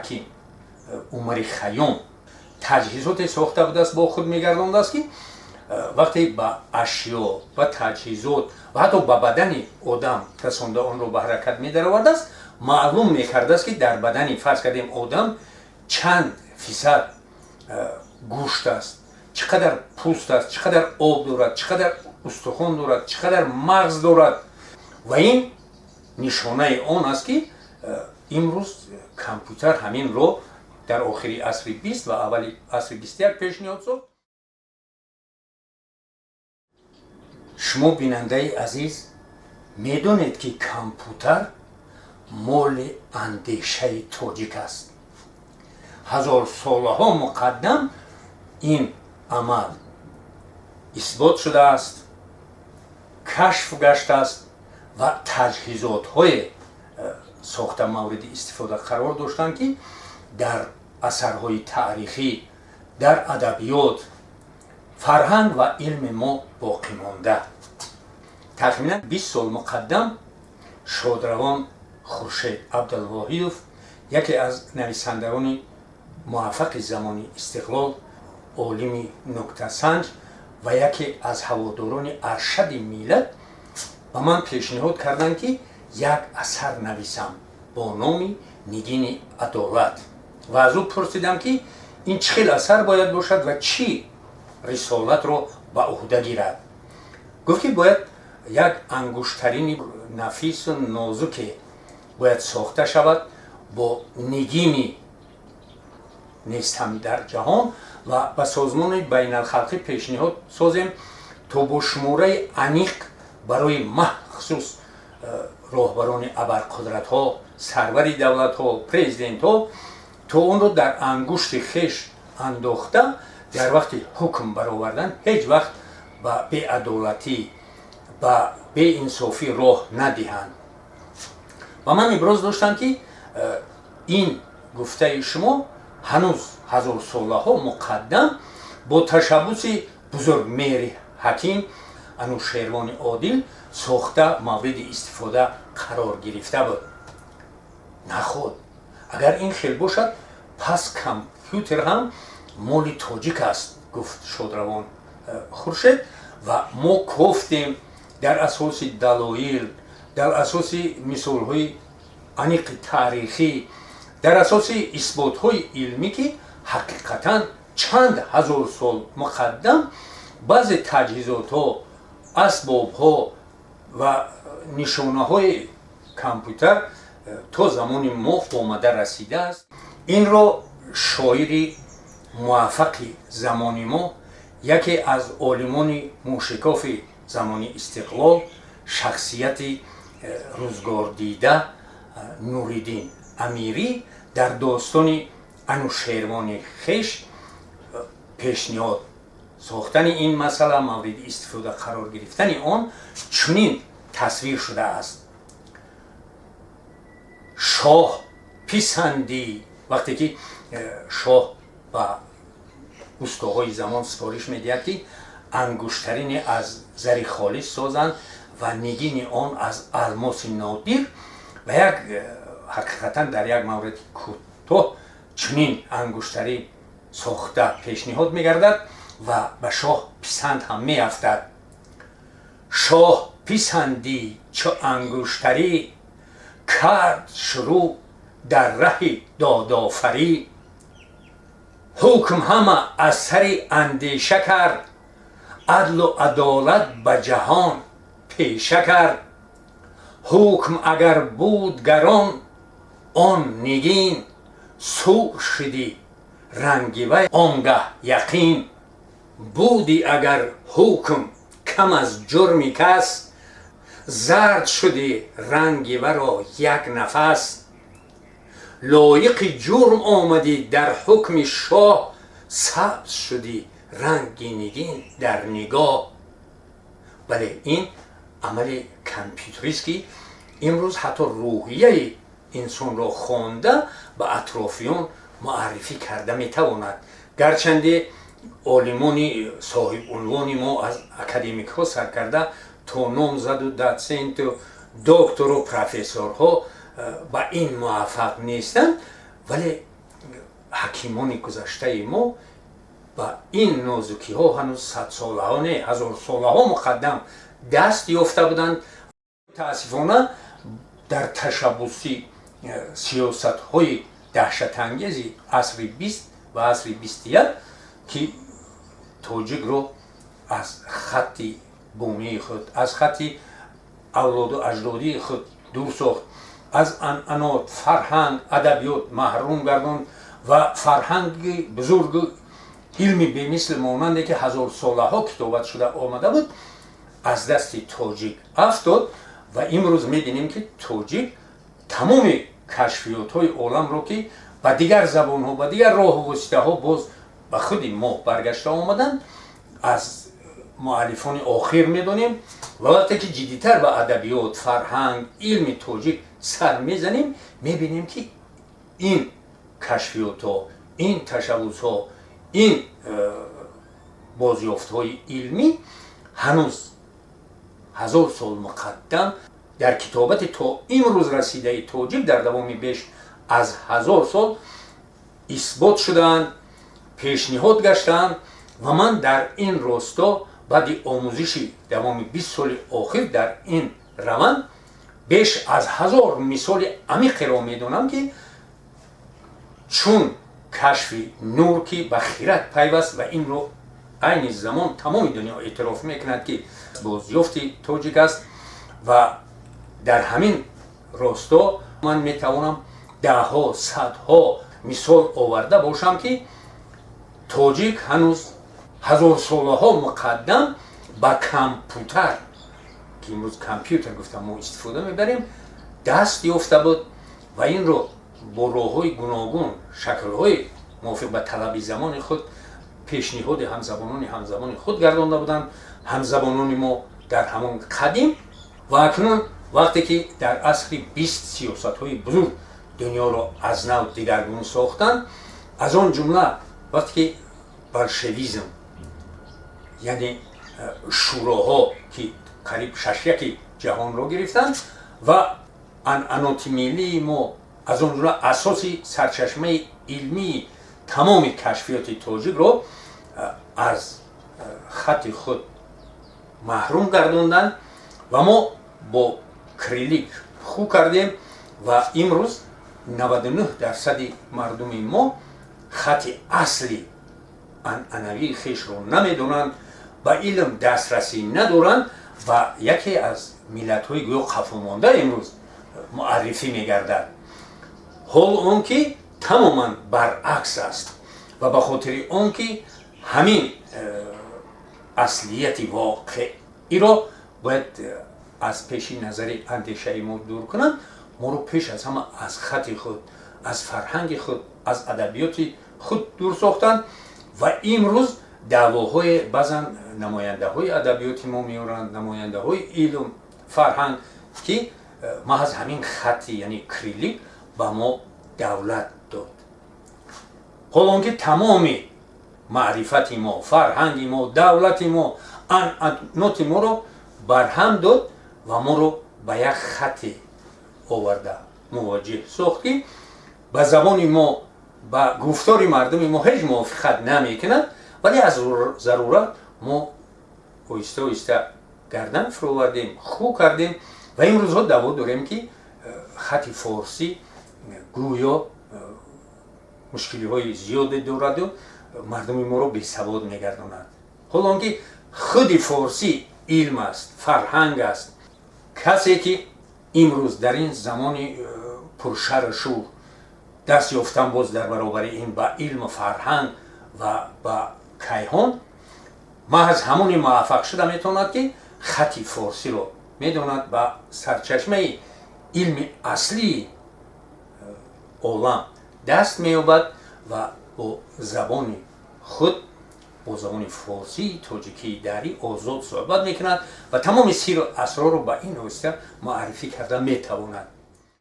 Ҳаким, Умари Хайём таҷҳизоте сохта будааст, бо худ мегардондааст, ки вақте ба ашё ва таҷҳизот ва ҳатто ба бадани одам расонда, онро ба ҳаракат медаровардааст, маълум мекардааст, ки дар бадани, фарз кардем, одам чанд фисад гӯшт аст, чӣ қадар пӯст аст, чӣ қадар об дорад, чӣ қадар устухон дорад, чӣ қадар мағз дорад. Ва ин нишонаи он аст, ки имрӯз компютер ҳаминро дар охири асри 20 ва аввали асри 21 пешниҳод сохт. Шумо, бинандаи азиз, медонед, ки компютер моли андешаи тоҷик аст. Ҳазорсолаҳо муқаддам ин амал исбот шудааст, кашф гаштааст ва таҷҳизотҳое сохта, мавриди истифода қарор доштанд, ки дар асарҳои таърихӣ, дар адабиёт, фарҳанг ва илми мо боқӣ монда. Тахминан 20 сол муқаддам шодравон Хуршед Абдулвоҳидов, яке аз нависандагони муваффақи замони истиқлол, олими нуктасанҷ ва яке аз ҳаводорони аршади миллат, ба ман пешниҳод карданд, ки як асар нависам бо номи «Нигини адолат». Ва аз ӯ пурсидам, ки ин чӣ хел асар бояд бошад ва чӣ рисолатро ба ӯҳда гирад. Гуфт, ки бояд як ангуштарини нафису нозуке бояд сохта шавад бо нигини нестам дар ҷаҳон ва ба созмони байналхалқӣ пешниҳод созем, то бо шумораи аниқ барои махсус роҳбарони абарқудратҳо, сарвари давлатҳо, президентҳо, то онро дар ангушти хеш андохта, дар вақти ҳукм баровардан ҳеҷ вақт ба беадолатӣ, ба беинсофӣ роҳ надиҳанд. Ва ман иброз доштам, ки ин гуфтаи шумо ҳанӯз ҳазорсолаҳо муқаддам бо ташаббуси бузургмеҳри ҳаким Анушервони Одил сохта, мавриди истифода қарор гирифта буд. Наход, агар ин хел бошад, пас компютер ҳам моли тоҷик аст, гуфт шодравон Хуршед. Ва мо кофтем, дар асоси далоил, дар асоси мисолҳои аниқи таърихӣ, дар асоси исботҳои илмӣ, ки ҳақиқатан чанд ҳазор сол муқаддам баъзе таҷҳизотҳо, асбобҳо ва нишонаҳои компютер то замони мо омада расидааст. Инро шоири муваффақи замони мо, яке аз олимони мушикофи замони истиқлол, шахсияти рӯзгордида Нуриддин Амирӣ дар достони Анушервони хеш пешниҳод сохтани ин масъала, мавриди истифода қарор гирифтани он чунин тасвир шудааст: Шоҳ писандӣ, вақте ки шоҳ ба устоҳои замон супориш медиҳад, ки ангуштарине аз зари холис созанд ва нигини он аз алмоси нодир, ва як ҳақиқатан дар як мавриди кӯтоҳ чунин ангуштарӣ сохта пешниҳод мегардад ва ба шоҳ писанд ҳам меафтад. Шоҳ писандӣ, чу ангуштарӣ кард шурӯъ дар раҳи додофарӣ. Ҳукм ҳама аз сари андеша кард, адлу адолат ба ҷаҳон пеша кард. Ҳукм агар буд гарон, он нигин сур шидӣ ранги вай он гаҳ яқин. Буди агар ҳукм кам аз ҷурми кас, зард шуди ранги варо як нафас. Лоиқи ҷурм омадӣ дар ҳукми шоҳ, сабз шудӣ ранги нигин дар нигоҳ. Бале, ин амали компютерист, ки имрӯз ҳатто рӯҳияи инсонро хонда, ба атрофиён муаррифӣ карда метавонад. Гарчанде олимони соҳибунвони мо, аз академикҳо сар карда то номзаду дотсенту доктору профессорҳо, ба ин муваффақ нестанд, вале Ҳакимони гузаштаи мо ба ин нозукиҳо ҳанӯз садсолаҳо не, ҳазорсолаҳо муқаддам даст ёфта буданд. Мутаассифона, дар ташаббуси сиёсатҳои даҳшатангези асри 20 ва асри 21, ки тоҷикро аз хатти бумии худ, аз хатти авлоду аҷдодии худ дур сохт, аз анъанот, фарҳанг, адабиёт маҳрум гардонд ва фарҳанги бузургу илми бемисл монанде, ки ҳазорсолаҳо китобат шуда омада буд, аз дасти тоҷик афтод. Ва имрӯз мебинем, ки тоҷик тамоми кашфиётҳои оламро, ки ба дигар забонҳо, ба дигар роҳу воситаҳо боз ба худи мо баргашта омаданд, аз муаллифони охир медонем. Ва вақте ки ҷиддитар ба адабиёт, фарҳанг, илми тоҷик сар мезанем, мебинем, ки ин кашфиётҳо, ин ташаббусҳо, ин бозёфтҳои илмӣ ҳанӯз 1000 сол муқаддам дар китобати то имрӯз расидаи тоҷик дар давоми беш аз 1000 сол исбот шудаанд, пешниҳод гаштаанд. Ва ман дар ин росто баъди омӯзиши давоми 20 соли охир дар ин раванд беш аз 1000 мисоли амиқеро медонам, ки чун кашфи нур, ки ба хирад пайваст ва инро айни замон тамоми дунё эътироф мекунад, ки бозёфти тоҷик аст. Ва дар ҳамин росто ман метавонам даҳҳо, садҳо мисол оварда бошам, ки тоҷик ҳанӯз ҳазорсолаҳо муқаддам ба компютер, ки имрӯз компютер гуфта мо истифода мебарем, даст ёфта буд ва инро бо роҳҳои гуногун, шаклҳои мувофиқ ба талаби замони худ пешниҳоди ҳамзабонони ҳамзабони худ гардонда буданд ҳамзабонони мо дар ҳамон қадим. Ва акнун, вақте ки дар асри 20 сиёсатҳои бузург дунёро аз нав дигаргун сохтанд, аз он ҷумла вақте ки болшевизм, яъне шӯроҳо, ки қариб шашяки ҷаҳонро гирифтанд ва анъаноти миллии мо, аз он ҷумла асоси сарчашмаи илмии тамоми кашфиёти тоҷикро аз хати худ маҳрум гардонданд ва мо бо кириллик хӯ кардем ва имрӯз 99 дарсади мардуми мо хати асли анъанавии хешро намедонанд, ба илм дастрасӣ надоранд ва яке аз миллатҳои гӯё қафомонда имрӯз муаррифӣ мегардад, ҳол он ки тамоман баръакс аст. Ва ба хотири он ки ҳамин аслияти воқеиро бояд аз пеши назари андешаи мо дур кунанд, моро пеш аз ҳама аз хати худ, аз фарҳанги худ, аз адабиёти худ дур сохтанд. Ва имрӯз даъвоҳое баъзан намояндаҳои адабиёти мо меоранд, намояндаҳои илм, фарҳанг, ки маҳз ҳамин хати, яъне кириллик, ба мо давлат дод, ҳол он ки тамоми маърифати мо, фарҳанги мо, давлати мо, анъаноти моро барҳам дод ва моро ба як хате оварда мувоҷиҳ сохт, ки ба забони мо, ба гуфтори мардуми мо ҳеҷ мувофиқат намекунад. Вале аз зарурат мо оҳиста оҳиста гардан фуровардем, хӯ кардем ва имрӯзҳо даъво дорем, ки хати форсӣ гӯё мушкилиҳои зиёде дораду мардуми моро бесавод мегардонад, ҳол он ки худи форсӣ илм аст, фарҳанг аст. Касе ки имрӯз дар ин замони пуршару шӯр даст ёфтан боз дар баробари ин ба илму фарҳанг ва ба кайҳон маҳз ҳамоне муваффақ шуда метавонад, ки хати форсиро медонад, ба сарчашмаи илми аслии олам даст меёбад ва бо забони худ, бо забони форсии тоҷикии дарӣ озод суҳбат мекунад ва тамоми сиру асрорро ба ин восита муаррифӣ карда метавонад.